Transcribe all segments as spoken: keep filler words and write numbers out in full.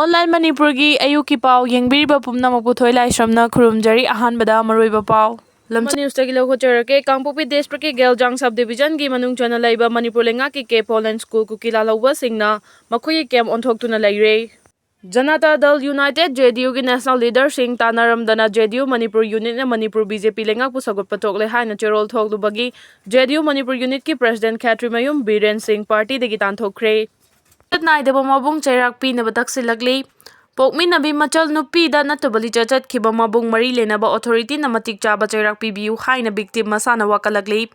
Online ꯃꯅꯤꯄꯨꯔꯒꯤ ꯑꯌꯨꯛꯀꯤ ꯄꯥꯎ ꯌꯦꯡꯕꯤꯔꯤꯕ ꯄꯨꯝꯅꯃꯛꯄꯨ ꯊꯣꯏ ꯂꯥꯏꯁ꯭ꯔꯝꯅ ꯈꯨꯔꯨꯝꯖꯔꯤ꯫ ꯑꯍꯥꯟꯕꯗ ꯃꯔꯨꯑꯣꯏꯕ ꯄꯥꯎ꯫ ꯂꯝꯆꯠ ꯅ꯭ꯌꯨꯁꯇꯒꯤ ꯂꯧꯈꯠꯆꯔꯛꯀꯦ꯫ ꯀꯥꯡꯄꯣꯛꯄꯤ ꯗꯤꯁꯇ꯭ꯔꯤꯛꯀꯤ ꯒꯦꯜꯖꯥꯡ ꯁꯕ ꯗꯤꯕꯤꯖꯟꯒꯤ ꯃꯅꯨꯡ ꯆꯟꯅ ꯂꯩꯕ ꯃꯅꯤꯄꯨꯔ ꯂꯩꯉꯥꯛꯀꯤ ꯀꯦꯞ ꯍꯣꯂꯦꯟ ꯁ꯭ꯀꯨꯜ ꯀꯨꯀꯤ ꯂꯥꯜꯍꯧꯕꯁꯤꯡꯅ ꯃꯈꯣꯏꯒꯤ ꯀꯦꯝꯞ ꯑꯣꯟꯊꯣꯛꯇꯨꯅ ꯂꯩꯔꯦ꯫ ꯖꯅꯇꯥ ꯗꯜ ꯌꯨꯅꯥꯏꯇꯦꯗ, ꯖꯦ ꯗꯤ ꯌꯨꯒꯤ ꯅꯦꯁꯅꯦꯜ ꯂꯤꯗꯔꯁꯤꯡ ꯇꯥꯟꯅꯔꯝꯗꯅ ꯖꯦ ꯗꯤ ꯌꯨ ꯃꯅꯤꯄꯨꯔ ꯌꯨꯅꯤꯠꯅ ꯃꯅꯤꯄꯨꯔ ꯕꯤ ꯖꯦ ꯄꯤ ꯂꯩꯉꯥꯛꯄꯨ ꯁꯧꯒꯠꯄ ꯊꯣꯛꯂꯦ ꯍꯥꯏꯅ ꯆꯦꯔꯣꯜ ꯊꯣꯛꯂꯨꯕꯒꯤ ꯖꯦ ꯗꯤ ꯌꯨ ꯃꯅꯤꯄꯨꯔ ꯌꯨꯅꯤꯠꯀꯤ ꯄ꯭ꯔꯦꯁꯤꯗꯦꯟꯠ ꯈꯦꯇ꯭ꯔꯤꯃꯌꯨꯝ ꯕꯤꯔꯦꯟ ꯁꯤꯡ ꯄꯥꯔꯇꯤꯗꯒꯤ ꯇꯥꯟꯊꯣꯛꯈ꯭ꯔꯦ꯫ ꯅꯥꯏꯗꯕ ꯃꯕꯨꯡ ꯆꯩꯔꯥꯛ ꯄꯤꯅꯕ ꯇꯛꯁꯤꯜꯂꯛꯂꯤ꯫ ꯄꯣꯛꯃꯤꯟꯅꯕꯤ ꯃꯆꯜ ꯅꯨꯄꯤꯗ ꯅꯠꯇꯕ ꯂꯤꯆꯠ ꯆꯠꯈꯤꯕ ꯃꯕꯨꯡ ꯃꯔꯤ ꯂꯩꯅꯕ ꯑꯣꯊꯣꯔꯤꯇꯤꯅ ꯃꯇꯤꯛ ꯆꯥꯕ ꯆꯩꯔꯥꯛ ꯄꯤꯕꯤꯌꯨ ꯍꯥꯏꯅ ꯚꯤꯛꯇꯤꯝ ꯃꯁꯥꯅ ꯋꯥꯀꯠꯂꯛꯂꯤ꯫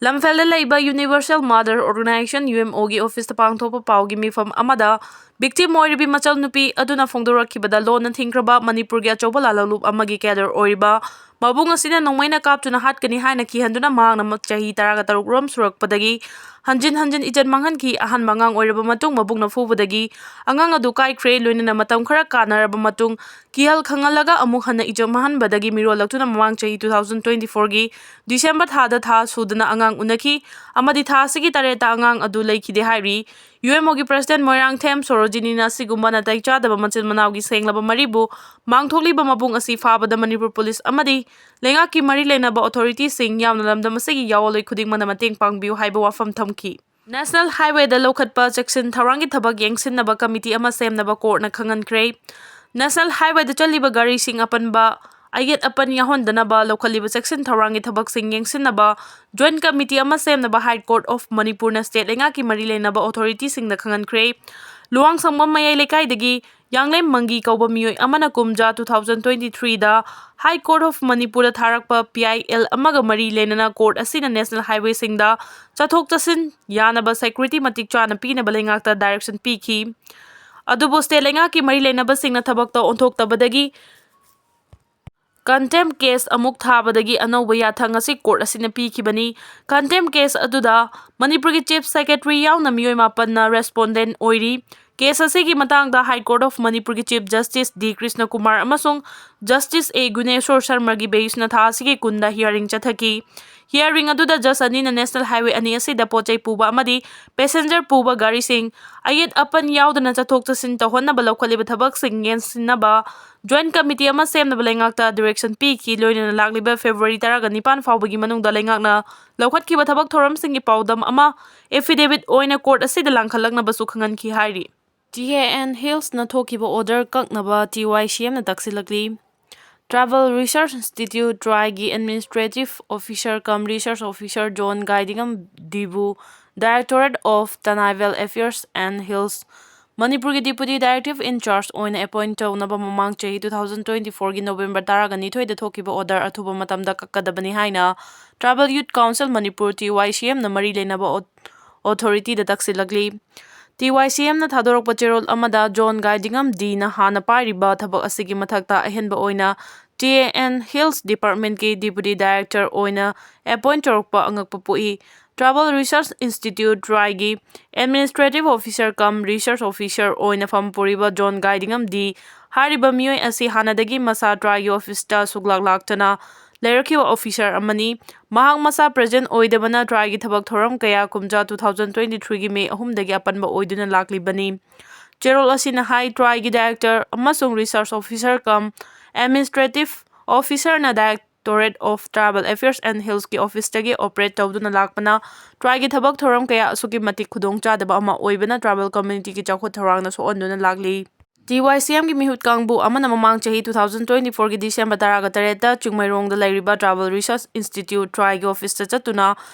ꯂꯝꯐꯦꯜꯗ ꯂꯩꯕ universal mother organisation, U M ꯑꯣꯒꯤ ꯑꯣꯐꯤꯁꯇ ꯄꯥꯡꯊꯣꯛꯄ ꯄꯥꯎꯒꯤ ꯃꯤꯐꯝ ꯑꯃꯗ ꯚꯤꯛꯇꯤꯝ ꯑꯣꯏꯔꯤꯕꯤ ꯃꯆꯜ ꯅꯨꯄꯤ ꯑꯗꯨꯅ ꯐꯣꯡꯗꯣꯔꯛꯈꯤꯕꯗ, ꯂꯣꯟꯅ ꯊꯤꯡꯈ꯭ꯔꯕ ꯃꯅꯤꯄꯨꯔꯒꯤ ꯑꯆꯧꯕ ꯂꯥꯜꯍꯧꯂꯨꯞ ꯑꯃꯒꯤ ꯀꯦꯗꯔ ꯑꯣꯏꯔꯤꯕ ꯃꯕꯨꯡ ꯑꯁꯤꯅ ꯅꯣꯡꯃꯩꯅ ꯀꯥꯞꯇꯨꯅ ꯍꯥꯠꯀꯅꯤ ꯍꯥꯏꯅ ꯀꯤꯍꯟꯗꯨꯅ ꯃꯍꯥꯛꯅ ꯃ-, ꯆꯍꯤ ꯇꯔꯥꯒ ꯇꯔꯨꯛ ꯔꯣꯝ ꯁꯨꯔꯛꯄꯗꯒꯤ ꯍꯟꯖꯤꯟ ꯍꯟꯖꯤꯟ ꯏꯖꯠ ꯃꯥꯡꯍꯟꯈꯤ꯫ ꯑꯍꯥꯟꯕ ꯑꯉꯥꯡ ꯑꯣꯏꯔꯕ ꯃꯇꯨꯡ ꯃꯕꯨꯡꯅ ꯐꯨꯕꯗꯒꯤ ꯑꯉꯥꯡ ꯑꯗꯨ ꯀꯥꯏꯈ꯭ꯔꯦ꯫ ꯂꯣꯏꯅꯅ ꯃꯇꯝ ꯈꯔ ꯀꯥꯟꯅꯔꯕ ꯃꯇꯨꯡ ꯀꯤꯍꯜ ꯈꯪꯍꯜꯂꯒ ꯑꯃꯨꯛ ꯍꯟꯅ ꯏꯖꯠ ꯃꯥꯡꯍꯟꯕꯗꯒꯤ ꯃꯤꯔꯣꯜꯂꯛꯇꯨꯅ ꯃꯃꯥꯡ ꯆꯍꯤ two thousand twenty fourꯒꯤ ꯗꯤꯁꯦꯝꯕꯔ ꯊꯥꯗ ꯊꯥ ꯁꯨꯗꯅ ꯑꯉꯥꯡ ꯎꯅꯈꯤ ꯑꯃꯗꯤ ꯊꯥ ꯑꯁꯤꯒꯤ ꯇꯔꯦꯠꯇ ꯑꯉꯥꯡ ꯑꯗꯨ ꯂꯩꯈꯤꯗꯦ ꯍꯥꯏꯔꯤ꯫ ꯌꯨ ꯑꯦꯝ ꯑꯣꯒꯤ ꯄ꯭ꯔꯦꯁꯤꯗꯦꯟꯠ ꯃꯣꯏꯔꯥꯡꯊꯦꯝ ꯁꯣꯔꯣꯖꯤꯅꯤꯅ ꯑꯁꯤꯒꯨꯝꯕ ꯅꯥꯇꯩ ꯆꯥꯗꯕ ꯃꯆꯤꯟ ꯃꯅꯥꯎꯒꯤ ꯁꯦꯡꯂꯕ ꯃꯔꯤꯕꯨ ꯃꯥꯡꯊꯣꯛꯂꯤꯕ ꯃꯕꯨꯡ ꯑꯁꯤ ꯐꯥꯕꯗ ꯃꯅꯤꯄꯨꯔ ꯄꯨꯂꯤꯁ ꯑꯃꯗꯤ ꯂꯩꯉꯥꯛꯀꯤ ꯃꯔꯤ ꯂꯩꯅꯕ ꯑꯣꯊꯣꯔꯤꯇꯤꯁꯤꯡ ꯌꯥꯎꯅ ꯂꯝꯗꯝ ꯑꯁꯤꯒꯤ ꯌꯥꯑꯣꯜꯂꯣꯏ ꯈꯨꯗꯤꯡꯃꯛꯅ ꯃꯇꯦꯡ ꯄꯥꯡꯕꯤꯌꯨ ꯍꯥꯏꯕ ꯋꯥꯐꯝ ꯊꯝꯈꯤ꯫ ꯅꯦꯁꯅꯦꯜ ꯍꯥꯏꯋꯦꯗ ꯂꯧꯈꯠꯄ ꯆꯦꯛꯁꯤꯟ ꯊꯧꯔꯥꯡꯒꯤ ꯊꯕꯛ ꯌꯦꯡꯁꯤꯟꯅꯕ ꯀꯃꯤꯇꯤ ꯑꯃ ꯁꯦꯝꯅꯕ ꯀꯣꯔꯠꯅ ꯈꯪꯍꯟꯈ꯭ꯔꯦ꯫ ꯅꯦꯁꯅꯦꯜ ꯍꯥꯏꯋꯦꯗ ꯆꯠꯂꯤꯕ ꯒꯥꯔꯤꯁꯤꯡ ꯑꯄꯟꯕ, ꯑꯌꯦꯠ ꯑꯄꯟ ꯌꯥꯎꯍꯟꯗꯅꯕ ꯂꯧꯈꯠꯂꯤꯕ ꯆꯦꯛꯁꯤꯟ ꯊꯧꯔꯥꯡꯒꯤ ꯊꯕꯛꯁꯤꯡ ꯌꯦꯡꯁꯤꯟꯅꯕ ꯖꯣꯏꯟꯠ ꯀꯃꯤꯇꯤ ꯑꯃ ꯁꯦꯝꯅꯕ ꯍꯥꯏ ꯀꯣꯔꯠ ꯑꯣꯐ ꯃꯅꯤꯄꯨꯔꯅ ꯁ꯭ꯇꯦꯠ ꯂꯩꯉꯥꯛꯀꯤ ꯃꯔꯤ ꯂꯩꯅꯕ ꯑꯣꯊꯣꯔꯤꯇꯤꯁꯤꯡꯗ ꯈꯪꯍꯟꯈ꯭ꯔꯦ꯫ ꯂꯨꯋꯥꯡꯁꯪꯕꯝ ꯃꯌꯥꯏ ꯂꯩꯀꯥꯏꯗꯒꯤ ꯌꯥꯡꯂꯦꯝ ꯃꯪꯒꯤ ꯀꯧꯕ ꯃꯤꯑꯣꯏ ꯑꯃꯅ ꯀꯨꯝꯖꯥ two thousand twenty threeꯗ ꯍꯥꯏ ꯀꯣꯔꯠ ꯑꯣꯐ ꯃꯅꯤꯄꯨꯔꯗ ꯊꯥꯔꯛꯄ ꯄꯤ ꯑꯥꯏ ꯑꯦꯜ ꯑꯃꯒ ꯃꯔꯤ ꯂꯩꯅꯅ ꯀꯣꯔꯠ ꯑꯁꯤꯅ ꯅꯦꯁꯅꯦꯜ ꯍꯥꯏꯋꯦꯁꯤꯡꯗ ꯆꯠꯊꯣꯛ ꯆꯠꯁꯤꯟ ꯌꯥꯅꯕ ꯁꯦꯀ꯭ꯌꯨꯔꯤꯇꯤ ꯃꯇꯤꯛ ꯆꯥꯅ ꯄꯤꯅꯕ ꯂꯩꯉꯥꯛꯇ ꯗꯥꯏꯔꯦꯛꯁꯟ ꯄꯤꯈꯤ꯫ ꯑꯗꯨꯕꯨ ꯁ꯭ꯇꯦꯠ ꯂꯩꯉꯥꯛꯀꯤ ꯃꯔꯤ ꯂꯩꯅꯕꯁꯤꯡꯅ ꯊꯕꯛꯇ ꯑꯣꯟꯊꯣꯛꯇꯕꯗꯒꯤ ꯀꯟꯇꯦꯝꯞ ꯀꯦꯁ ꯑꯃꯨꯛ ꯊꯥꯕꯗꯒꯤ ꯑꯅꯧꯕ ꯌꯥꯊꯪ ꯑꯁꯤ ꯀꯣꯔꯠ ꯑꯁꯤꯅ ꯄꯤꯈꯤꯕꯅꯤ꯫ ꯀꯟꯇꯦꯝꯞ ꯀꯦꯁ ꯑꯗꯨꯗ ꯃꯅꯤꯄꯨꯔꯒꯤ ꯆꯤꯐ ꯁꯦꯀ꯭ꯔꯦꯇꯔꯤ ꯌꯥꯎꯅ ꯃꯤꯑꯣꯏ ꯃꯥꯄꯟꯅ ꯔꯦꯁꯄꯣꯟꯗꯦꯟꯠ ꯑꯣꯏꯔꯤ꯫ Case ꯑꯁꯤꯒꯤ ꯃꯇꯥꯡꯗ High Court of ꯃꯅꯤꯄꯨꯔꯒꯤ Chief Justice ꯗꯤ ꯀ꯭ꯔꯤꯁꯅ ꯀꯨꯃꯥꯔ ꯑꯃꯁꯨꯡ Justice ꯑꯦ ꯒꯨꯅꯦꯁꯣꯔ ꯁꯔꯃꯒꯤ bench ꯅ ꯊꯥ ꯑꯁꯤꯒꯤ ꯀꯨꯟꯗ hearing ꯆꯠꯊꯈꯤ꯫ Hearing ꯑꯗꯨꯗ judge ꯑꯅꯤꯅ National Highway ꯑꯅꯤ ꯑꯁꯤꯗ ꯄꯣꯠ ꯆꯩ ꯄꯨꯕ ꯑꯃꯗꯤ passenger ꯄꯨꯕ ꯒꯥꯔꯤꯁꯤꯡ ꯑꯌꯦꯠ ꯑꯄꯟ ꯌꯥꯎꯗꯅ ꯆꯠꯊꯣꯛ ꯆꯠꯁꯤꯟ ꯇꯧꯍꯟꯅꯕ ꯂꯧꯈꯠꯂꯤꯕ ꯊꯕꯛꯁꯤꯡ ꯌꯦꯡꯁꯤꯟꯅꯕ Joint Committee ꯑꯃ ꯁꯦꯝꯅꯕ ꯂꯩꯉꯥꯛꯇ direction ꯄꯤꯈꯤ꯫ ꯂꯣꯏꯅꯅ ꯂꯥꯛꯂꯤꯕ February ꯇꯔꯥꯒ ꯅꯤꯄꯥꯟ ꯐꯥꯎꯕꯒꯤ ꯃꯅꯨꯡꯗ ꯂꯩꯉꯥꯛꯅ ꯂꯧꯈꯠꯈꯤꯕ ꯊꯕꯛ ꯊꯧꯔꯝꯁꯤꯡꯒꯤ ꯄꯥꯎꯗꯝ ꯑꯃ affidavit ꯑꯣꯏꯅ court ꯑꯁꯤꯗ ꯂꯥꯡꯈꯠꯂꯛꯅꯕꯁꯨ ꯈꯪꯍꯟꯈꯤ ꯍꯥꯏꯔꯤ꯫ ꯇꯤ ꯑꯦ ꯑꯦꯟ ꯍꯤꯜꯁꯅ ꯊꯣꯛꯈꯤꯕ order ꯀꯛꯅꯕ T Y C ꯑꯦꯝꯅ ꯇꯛꯁꯤꯜꯂꯛꯂꯤ꯫ Tribal Research Institute, TRAI ꯒꯤ Administrative Officer cum Research Officer John Gaidingam Dibu Directorate of Tribal Affairs and Hills, ꯃꯅꯤꯄꯨꯔꯒꯤ Deputy Director in Charge ꯑꯣꯏꯅ appoint ꯇꯧꯅꯕ ꯃꯃꯥꯡ ꯆꯍꯤ two thousand twenty-four ꯒꯤ November ꯇꯔꯥꯒ ꯅꯤꯊꯣꯏꯗ ꯊꯣꯛꯈꯤꯕ order ꯑꯊꯨꯕ ꯃꯇꯝꯗ ꯀꯛꯀꯗꯕꯅꯤ ꯍꯥꯏꯅ Tribal Youth Council Manipur, T Y C ꯑꯦꯝꯅ ꯃꯔꯤ ꯂꯩꯅꯕ au-, authority ꯗ ꯇꯛꯁꯤꯜꯂꯛꯂꯤ꯫ ꯇꯤ ꯋꯥꯏ ꯁꯤ ꯑꯦꯝꯅ ꯊꯥꯗꯣꯔꯛꯄ ꯆꯦꯔꯣꯜ ꯑꯃꯗ ꯖꯣꯟ ꯒꯥꯏꯗꯤꯉꯝ ꯗꯤꯅ ꯍꯥꯟꯅ ꯄꯥꯏꯔꯤꯕ ꯊꯕꯛ ꯑꯁꯤꯒꯤ ꯃꯊꯛꯇ ꯑꯍꯦꯟꯕ ꯑꯣꯏꯅ ꯇꯤ ꯑꯦ ꯑꯦꯟ ꯍꯤꯜꯁ ꯗꯤꯄꯥꯔꯠꯃꯦꯟꯠꯀꯤ Deputy Director ꯑꯣꯏꯅ appoint ꯇꯧꯔꯛꯄ ꯑꯉꯛꯄ ꯄꯣꯛꯏ꯫ Tribal Research Institute, TRAI ꯒꯤ Administrative Officer cum Research Officer ꯑꯣꯏꯅ ꯐꯝ ꯄꯨꯔꯤꯕ ꯖꯣꯟ ꯒꯥꯏꯗꯤꯉꯝ ꯗꯤ ꯍꯥꯏꯔꯤꯕ ꯃꯤꯑꯣꯏ ꯑꯁꯤ ꯍꯥꯟꯅꯗꯒꯤ ꯃꯁꯥ TRAI ꯒꯤ office ꯇ ꯁꯨꯛꯂꯥꯛ ꯂꯥꯛꯇꯅ ꯂꯩꯔꯛꯈꯤꯕ officer ꯑꯃꯅꯤ꯫ ꯃꯍꯥꯛ ꯃꯁꯥ present ꯑꯣꯏꯗꯕꯅ TRAI ꯒꯤ ꯊꯕꯛ ꯊꯧꯔꯝ ꯀꯌꯥ ꯀꯨꯝꯖꯥ two thousand twenty-three ꯒꯤ May ꯑꯍꯨꯝꯗꯒꯤ ꯑꯄꯟꯕ ꯑꯣꯏꯗꯨꯅ ꯂꯥꯛꯂꯤꯕꯅꯤ꯫ ꯆꯦꯔꯣꯜ ꯑꯁꯤꯅ ꯍꯥꯏ, TRAI ꯒꯤ Director ꯑꯃꯁꯨꯡ Research Officer cum Administrative Officer ꯅ Directorate of Tribal Affairs and Hills ꯀꯤ office ꯇꯒꯤ operate ꯇꯧꯗꯨꯅ ꯂꯥꯛꯄꯅ TRAI ꯒꯤ ꯊꯕꯛ ꯊꯧꯔꯝ ꯀꯌꯥ ꯑꯁꯨꯛꯀꯤ ꯃꯇꯤꯛ ꯈꯨꯗꯣꯡ ꯆꯥꯗꯕ ꯑꯃ ꯑꯣꯏꯕꯅ tribal community ꯒꯤ ꯆꯥꯎꯈꯠ ꯊꯧꯔꯥꯡꯗ ꯁꯣꯛꯍꯟꯗꯨꯅ ꯂꯥꯛꯂꯤ꯫ ꯇꯤ ꯋꯥꯏ ꯁꯤ ꯑꯦꯝ ꯒꯤ ꯃꯤꯍꯨꯠ ꯀꯥꯡꯕꯨ ꯑꯃꯅ ꯃꯃꯥꯡ ꯆꯍꯤ two thousand twenty-four ꯒꯤ December ꯇꯔꯥꯒ ꯇꯔꯦꯠꯇ ꯆꯤꯡꯃꯩꯔꯣꯡꯗ ꯂꯩꯔꯤꯕ Tribal Research Institute, TRAI ꯒꯤ office ꯇ ꯆꯠꯇꯨꯅ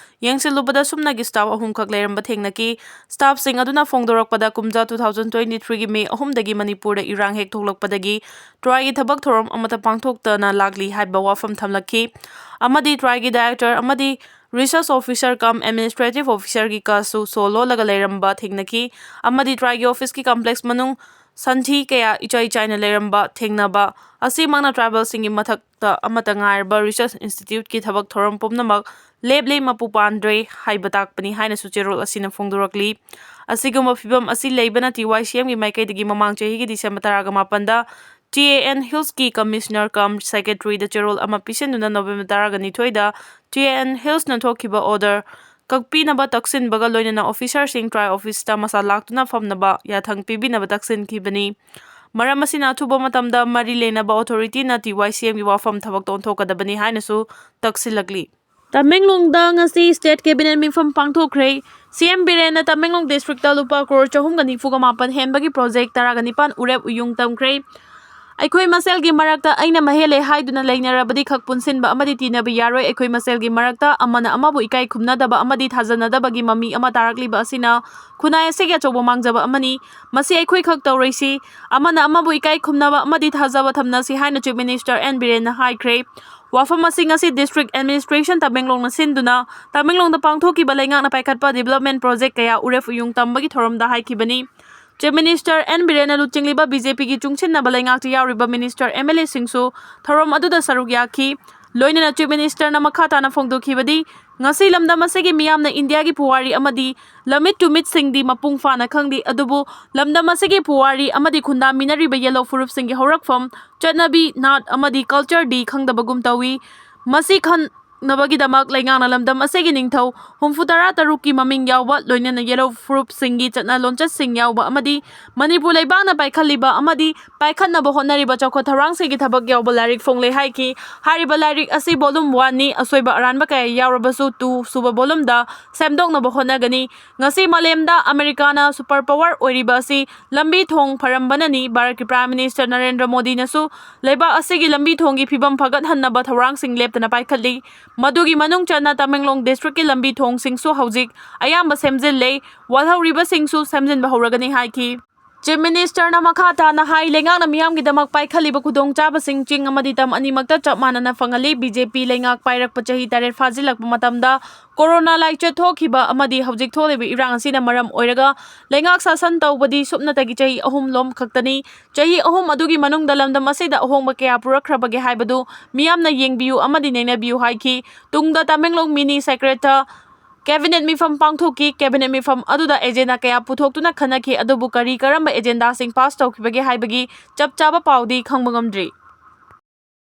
ꯌꯦꯡꯁꯤꯜꯂꯨꯕꯗ ꯁꯨꯞꯅꯒꯤ staff ꯑꯍꯨꯝꯈꯛ ꯂꯩꯔꯝꯕ ꯊꯦꯡꯅꯈꯤ꯫ Staff ꯁꯤꯡ ꯑꯗꯨꯅ ꯐꯣꯡꯗꯣꯔꯛꯄꯗ ꯀꯨꯝꯖꯥ two thousand twenty-three ꯒꯤ May ꯑꯍꯨꯝꯗꯒꯤ ꯃꯅꯤꯄꯨꯔꯗ ꯏꯔꯥꯡ ꯍꯦꯛ ꯊꯣꯛꯂꯛꯄꯗꯒꯤ TRAI ꯒꯤ ꯊꯕꯛ ꯊꯧꯔꯝ ꯑꯃꯠꯇ ꯄꯥꯡꯊꯣꯛꯇꯅ ꯂꯥꯛꯂꯤ ꯍꯥꯏꯕ ꯋꯥꯐꯝ ꯊꯝꯂꯛꯈꯤ ꯑꯃꯗꯤ TRAI ꯒꯤ Director ꯑꯃꯗꯤ Research Officer cum Administrative Officer ꯒꯤ ꯀꯥꯁꯨ ꯁꯣ ꯂꯣꯜꯂꯒ ꯂꯩꯔꯝꯕ ꯊꯦꯡꯅꯈꯤ ꯑꯃꯗꯤ TRAI ꯒꯤ office ꯀꯤ complex ꯃꯅꯨꯡ ꯁꯟꯊꯤ ꯀꯌꯥ ꯏꯆꯥꯏ ꯆꯥꯏꯅ ꯂꯩꯔꯝꯕ ꯊꯦꯡꯅꯕ ꯑꯁꯤꯃꯛꯅ tribalꯁꯤꯡꯒꯤ ꯃꯊꯛꯇ ꯑꯃꯠꯇ ꯉꯥꯏꯔꯕ research instituteꯀꯤ ꯊꯕꯛ ꯊꯧꯔꯝ ꯄꯨꯝꯅꯃꯛ ꯂꯦꯞꯂꯦ, ꯃꯄꯨ ꯄꯥꯟꯗ꯭ꯔꯦ ꯍꯥꯏꯕ ꯇꯥꯛꯄꯅꯤ ꯍꯥꯏꯅꯁꯨ ꯆꯦꯔꯣꯜ ꯑꯁꯤꯅ ꯐꯣꯡꯗꯣꯔꯛꯂꯤ꯫ ꯑꯁꯤꯒꯨꯝꯕ ꯐꯤꯕꯝ ꯑꯁꯤ ꯂꯩꯕꯅ TYCMꯒꯤ ꯃꯥꯏꯀꯩꯗꯒꯤ ꯃꯃꯥꯡ ꯆꯍꯤꯒꯤ December ꯇꯔꯥꯒ ꯃꯥꯄꯟꯗ TAN Hillsꯀꯤ Commissioner cum Secretaryꯗ ꯆꯦꯔꯣꯜ ꯑꯃ ꯄꯤꯁꯤꯟꯗꯨꯅ November ꯇꯔꯥꯒ ꯅꯤꯊꯣꯏꯗ TAN Hillsꯅ ꯊꯣꯛꯈꯤꯕ order ꯀꯛꯄꯤꯅꯕ ꯇꯛꯁꯤꯟꯕꯒ ꯂꯣꯏꯅꯅ officerꯁꯤꯡ TRAI officeꯇ ꯃꯁꯥ ꯂꯥꯛꯇꯨꯅ ꯐꯝꯅꯕ ꯌꯥꯊꯪ ꯄꯤꯕꯤꯅꯕ ꯇꯛꯁꯤꯟꯈꯤꯕꯅꯤ꯫ ꯃꯔꯝ ꯑꯁꯤꯅ ꯑꯊꯨꯕ ꯃꯇꯝꯗ ꯃꯔꯤ ꯂꯩꯅꯕ authorityꯅ TYCMꯒꯤ ꯋꯥꯐꯝ ꯊꯕꯛꯇ ꯑꯣꯟꯊꯣꯛꯀꯗꯕꯅꯤ ꯍꯥꯏꯅꯁꯨ ꯇꯛꯁꯤꯜꯂꯛꯂꯤ꯫ ꯇꯃꯦꯡꯂꯣꯡꯗ ꯉꯁꯤ State Cabinet ꯃꯤꯐꯝ ꯄꯥꯡꯊꯣꯛꯈ꯭ꯔꯦ꯫ CM ꯕꯤꯔꯦꯟꯅ ꯇꯃꯦꯡꯂꯣꯡ districtꯇ ꯂꯨꯄꯥ ꯀ꯭ꯔꯣꯔ ꯆꯍꯨꯝꯒ ꯅꯤꯐꯨꯒ ꯃꯥꯄꯟ ꯍꯦꯟꯕꯒꯤ project ꯇꯔꯥꯒ ꯅꯤꯄꯥꯟ ꯎꯔꯦꯞ ꯎꯌꯨꯡ ꯇꯝꯈ꯭ꯔꯦ꯫ ꯑꯩꯈꯣꯏ ꯃꯁꯦꯜꯒꯤ ꯃꯔꯛꯇ ꯑꯩꯅ ꯃꯍꯦꯜꯂꯦ ꯍꯥꯏꯗꯨꯅ ꯂꯩꯅꯔꯕꯗꯤ ꯈꯛ ꯄꯨꯟꯁꯤꯟꯕ ꯑꯃꯗꯤ ꯇꯤꯟꯅꯕ ꯌꯥꯔꯣꯏ꯫ ꯑꯩꯈꯣꯏ ꯃꯁꯦꯜꯒꯤ ꯃꯔꯛꯇ ꯑꯃꯅ ꯑꯃꯕꯨ ꯏꯀꯥꯏ ꯈꯨꯝꯅꯗꯕ ꯑꯃꯗꯤ ꯊꯥꯖꯅꯗꯕꯒꯤ ꯃꯃꯤ ꯑꯃ ꯇꯥꯔꯛꯂꯤꯕ ꯑꯁꯤꯅ ꯈꯨꯟꯅꯥꯏ ꯑꯁꯤꯒꯤ ꯑꯆꯧꯕ ꯃꯥꯡꯖꯕ ꯑꯃꯅꯤ꯫ ꯃꯁꯤ ꯑꯩꯈꯣꯏ ꯈꯛ ꯇꯧꯔꯣꯏꯁꯤ꯫ ꯑꯃꯅ ꯑꯃꯕꯨ ꯏꯀꯥꯏ ꯈꯨꯝꯅꯕ ꯑꯃꯗꯤ ꯊꯥꯖꯕ ꯊꯝꯅꯁꯤ ꯍꯥꯏꯅ Chief Minister N ꯕꯤꯔꯦꯟꯅ ꯍꯥꯏꯈ꯭ꯔꯦ꯫ ꯋꯥꯐꯝ ꯑꯁꯤ ꯉꯁꯤ District Administration ꯇꯃꯦꯡꯂꯣꯡꯅ ꯁꯤꯟꯗꯨꯅ ꯇꯃꯦꯡꯂꯣꯡꯗ ꯄꯥꯡꯊꯣꯛꯈꯤꯕ ꯂꯩꯉꯥꯛꯅ ꯄꯥꯏꯈꯠꯄ development project ꯀꯌꯥ ꯎꯔꯦꯞ ꯎꯌꯨꯡ ꯇꯝꯕꯒꯤ ꯊꯧꯔꯝꯗ ꯍꯥꯏꯈꯤꯕꯅꯤ꯫ Chief Minister N ꯕꯤꯔꯦꯟꯅ ꯂꯨꯆꯤꯡꯂꯤꯕ BJPꯒꯤ ꯆꯨꯡꯁꯤꯟꯅꯕ ꯂꯩꯉꯥꯛꯇ ꯌꯥꯎꯔꯤꯕ minister, MLAꯁꯤꯡꯁꯨ ꯊꯧꯔꯝ ꯑꯗꯨꯗ ꯁꯔꯨꯛ ꯌꯥꯈꯤ꯫ ꯂꯣꯏꯅꯅ Chief Ministerꯅ ꯃꯈꯥ ꯇꯥꯅ ꯐꯣꯡꯗꯣꯛꯈꯤꯕꯗꯤ, ꯉꯁꯤ ꯂꯝꯗꯝ ꯑꯁꯤꯒꯤ ꯃꯤꯌꯥꯝꯅ ꯏꯟꯗꯤꯌꯥꯒꯤ ꯄꯨꯋꯥꯔꯤ ꯑꯃꯗꯤ ꯂꯝꯃꯤꯠ ꯇꯨꯃꯤꯠꯁꯤꯡꯗꯤ ꯃꯄꯨꯡ ꯐꯥꯅ ꯈꯪꯂꯤ, ꯑꯗꯨꯕꯨ ꯂꯝꯗꯝ ꯑꯁꯤꯒꯤ ꯄꯨꯋꯥꯔꯤ ꯑꯃꯗꯤ ꯈꯨꯟꯗꯥꯃꯤꯟꯅꯔꯤꯕ ꯌꯦꯜꯍꯧ ꯐꯨꯔꯨꯞꯁꯤꯡꯒꯤ ꯍꯧꯔꯛꯐꯝ, ꯆꯠꯅꯕꯤ, ꯅꯥꯠ ꯑꯃꯗꯤ cultureꯗꯤ ꯈꯪꯗꯕꯒꯨꯝ ꯇꯧꯏ꯫ ꯃꯁꯤ ꯈꯪꯅꯕꯒꯤꯗꯃꯛ ꯂꯩꯉꯥꯛꯅ ꯂꯝꯗꯝ ꯑꯁꯤꯒꯤ ꯅꯤꯡꯊꯧ ꯍꯨꯝꯐꯨ ꯇꯔꯥ ꯇꯔꯨꯛꯀꯤ ꯃꯃꯤꯡ ꯌꯥꯎꯕ, ꯂꯣꯏꯅꯅ ꯌꯦꯜꯍꯧ ꯐꯨꯔꯨꯞꯁꯤꯡꯒꯤ ꯆꯠꯅ ꯂꯣꯟꯆꯠꯁꯤꯡ ꯌꯥꯎꯕ ꯑꯃꯗꯤ ꯃꯅꯤꯄꯨꯔ ꯂꯩꯕꯥꯛꯅ ꯄꯥꯏꯈꯠꯂꯤꯕ ꯑꯃꯗꯤ ꯄꯥꯏꯈꯠꯅꯕ ꯍꯣꯠꯅꯔꯤꯕ ꯆꯥꯎꯈꯠ ꯊꯧꯔꯥꯡꯁꯤꯡꯒꯤ ꯊꯕꯛ ꯌꯥꯎꯕ ꯂꯥꯏꯔꯤꯛ ꯐꯣꯡꯂꯦ ꯍꯥꯏꯈꯤ꯫ ꯍꯥꯏꯔꯤꯕ ꯂꯥꯏꯔꯤꯛ ꯑꯁꯤ volume oneꯅꯤ, ꯑꯁꯣꯏꯕ ꯑꯔꯥꯟꯕ ꯀꯌꯥ ꯌꯥꯎꯔꯕꯁꯨ two ꯁꯨꯕ volumeꯗ ꯁꯦꯝꯗꯣꯛꯅꯕ ꯍꯣꯠꯅꯒꯅꯤ꯫ ꯉꯁꯤ ꯃꯥꯂꯦꯝꯗ ꯑꯃꯦꯔꯤꯀꯥꯅ super power ꯑꯣꯏꯔꯤꯕ ꯑꯁꯤ ꯂꯝꯕꯤ ꯊꯣꯡ ꯐꯔꯝꯕꯅꯅꯤ꯫ ꯚꯥꯔꯠꯀꯤ Prime Minister ꯅꯔꯦꯟꯗ꯭ꯔ ꯃꯣꯗꯤꯅꯁꯨ ꯂꯩꯕꯥꯛ ꯑꯁꯤꯒꯤ ꯂꯝꯕꯤ ꯊꯣꯡꯒꯤ ꯐꯤꯕꯝ ꯐꯒꯠꯍꯟꯅꯕ ꯊꯧꯔꯥꯡꯁꯤꯡ ꯂꯦꯞꯇꯅ ꯄꯥꯏꯈꯠꯂꯤ꯫ ꯃꯗꯨꯒꯤ ꯃꯅꯨꯡ ꯆꯟꯅ ꯇꯃꯦꯡꯂꯣꯡ districtꯀꯤ ꯂꯝꯕꯤ ꯊꯣꯡꯁꯤꯡꯁꯨ ꯍꯧꯖꯤꯛ ꯑꯌꯥꯝꯕ ꯁꯦꯝꯖꯤꯜꯂꯦ꯫ ꯋꯥꯠꯍꯧꯔꯤꯕꯁꯤꯡꯁꯨ ꯁꯦꯝꯖꯤꯟꯕ ꯍꯧꯔꯒꯅꯤ ꯍꯥꯏꯈꯤ꯫ Chief Ministerꯅ ꯃꯈꯥ ꯇꯥꯅ ꯍꯥꯏ, ꯂꯩꯉꯥꯛꯅ ꯃꯤꯌꯥꯝꯒꯤꯗꯃꯛ ꯄꯥꯏꯈꯠꯂꯤꯕ ꯈꯨꯗꯣꯡꯆꯥꯕꯁꯤꯡ ꯆꯤꯡ ꯑꯃꯗꯤ ꯇꯝ ꯑꯅꯤꯃꯛꯇ ꯆꯞ ꯃꯥꯟꯅꯅ ꯐꯪꯍꯜꯂꯤ꯫ ꯕꯤ ꯖꯦ ꯄꯤ ꯂꯩꯉꯥꯛ ꯄꯥꯏꯔꯛꯄ ꯆꯍꯤ ꯇꯔꯦꯠ ꯐꯥꯖꯤꯜꯂꯛꯄ ꯃꯇꯝꯗ ꯀꯣꯔꯣꯅꯥ ꯂꯥꯏꯆꯠ ꯊꯣꯛꯈꯤꯕ ꯑꯃꯗꯤ ꯍꯧꯖꯤꯛ ꯊꯣꯛꯂꯤꯕ ꯏꯔꯥꯡ ꯑꯁꯤꯅ ꯃꯔꯝ ꯑꯣꯏꯔꯒ ꯂꯩꯉꯥꯛ ꯁꯥꯁꯟ ꯇꯧꯕꯗꯤ ꯁꯨꯞꯅꯇꯒꯤ ꯆꯍꯤ ꯑꯍꯨꯝ ꯂꯣꯝ ꯈꯛꯇꯅꯤ꯫ ꯆꯍꯤ ꯑꯍꯨꯝ ꯑꯗꯨꯒꯤ ꯃꯅꯨꯡꯗ ꯂꯝꯗꯝ ꯑꯁꯤꯗ ꯑꯍꯣꯡꯕ ꯀꯌꯥ ꯄꯨꯔꯛꯈ꯭ꯔꯕꯒꯦ ꯍꯥꯏꯕꯗꯨ ꯃꯤꯌꯥꯝꯅ ꯌꯦꯡꯕꯤꯌꯨ ꯑꯃꯗꯤ ꯅꯩꯅꯕꯤꯌꯨ ꯍꯥꯏꯈꯤ꯫ ꯇꯨꯡꯗ ꯇꯃꯦꯡꯂꯣꯡ ꯃꯤꯅꯤ ꯁꯦꯀ꯭ꯔꯦꯠꯇ ꯀꯦꯕꯤꯅꯦꯠ ꯃꯤꯐꯝ ꯄꯥꯡꯊꯣꯛꯈꯤ꯫ ꯀꯦꯕꯤꯅꯦꯠ ꯃꯤꯐꯝ ꯑꯗꯨꯗ ꯑꯦꯖꯦꯟꯗꯥ ꯀꯌꯥ ꯄꯨꯊꯣꯛꯇꯨꯅ ꯈꯟꯅꯈꯤ, ꯑꯗꯨꯕꯨ ꯀꯔꯤ ꯀꯔꯝꯕ ꯑꯦꯖꯦꯟꯗꯥꯁꯤꯡ ꯄꯥꯁ ꯇꯧꯈꯤꯕꯒꯦ ꯍꯥꯏꯕꯒꯤ ꯆꯞ ꯆꯥꯕ ꯄꯥꯎꯗꯤ ꯈꯪꯕ ꯉꯝꯗ꯭ꯔꯤ꯫